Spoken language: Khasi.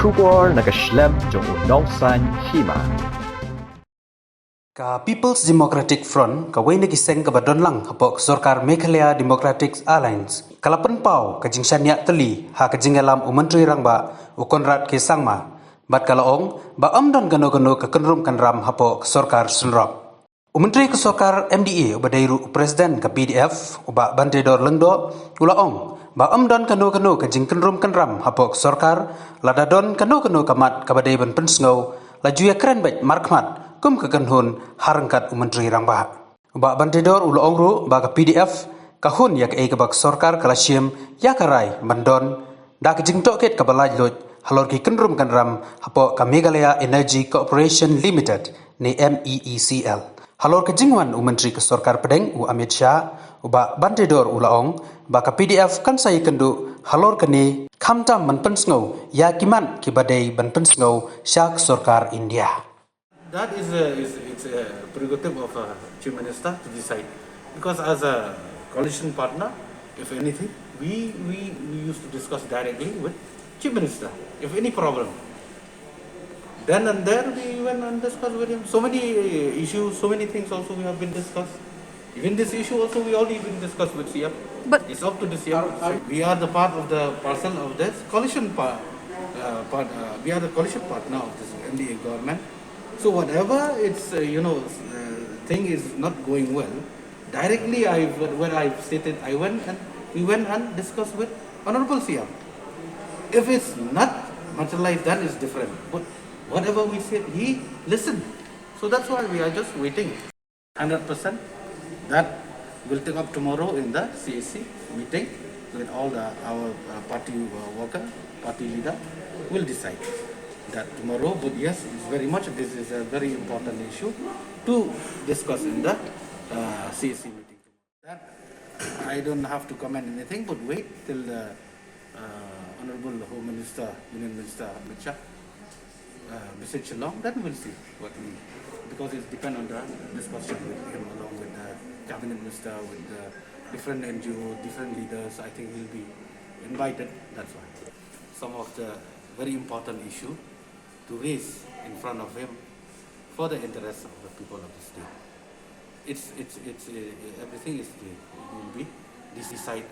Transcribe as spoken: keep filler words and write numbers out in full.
Khubor na ka shlem jong u nongsan hima. Ka People's Democratic Front, kawei na ki seng kaba don lang hapoh ka sorkar Meghalaya Democratic Alliance, ka la pynpaw ka jingshaniah tylli ha ka jingïalam u Myntri Rangbah u Conrad K Sangma, bad ka la ong ba ym don kano kano ka kynrum kynram hapoh ka sorkar synrop. U Myntri ka sorkar M D A uba dei ruh u President ka P D F, u Bah Banteidor Lyngdoh, u la ong ba ym don kano kano ka jingkynrum kynram hapoh ka sorkar, lada don kano kano ka mat kaba dei ban pynsngew, la ju ïakren beit markhmat kum ka kynhun ha ryngkat u Myntri Rangbah. U Bah Banteidor u la ong ruh ba ka P D F ka hun ïa kaei kaba ka sorkar ka la shim ïa ka rai ban don da ka jingtohkit kaba laitluid halor ki kynrum kynram hapoh ka Meghalaya Energy Corporation Limited ne M E E C L. Halor ka jingwan u Myntri ka sorkar pdeng u Amit Shah, u Bah Banteidor u la ong ba ka P D F kan sa ïakynduh halor kane khamtam ban pynsngew ïa ki mat kiba dei ban pynsngew sha ka sorkar India. That is a, is, it's a prerogative of a Chief Minister to decide. Because as a coalition partner, if anything, we, we, we used to discuss directly with Chief Minister, if any problem. Then and there we went and discussed with him. So many issues, so many things also we have been discussed. Even this issue also we already been discussed with C M. But it's up to the C M. We are the part of the parcel of this coalition pa-, uh, part, uh, we are the coalition partner of this M D A government. So whatever it's, uh, you know, uh, thing is not going well, directly I, where I stated, I went and we went and discussed with Honorable C M. If it's not materialized, that is different. But whatever we said, he listened. So that's why we are just waiting. Hundred percent. That will take up tomorrow in the C A C meeting with all the, our, uh, party, uh, worker, party leader will decide that tomorrow. But yes, it's very much, this is a very important issue to discuss in the, uh, C A C meeting. That I don't have to comment anything, but wait till the, uh, Honorable Home Minister, Union Minister Amit Shah, uh, visit Shillong, then we'll see what we, because it depends on the discussion with him, along with the cabinet minister, with the different N G O, different leaders. I think he'll be invited, that's why. Some of the very important issue to raise in front of him for the interests of the people of the state. It's, it's, it's, uh, everything is, uh, will be decided.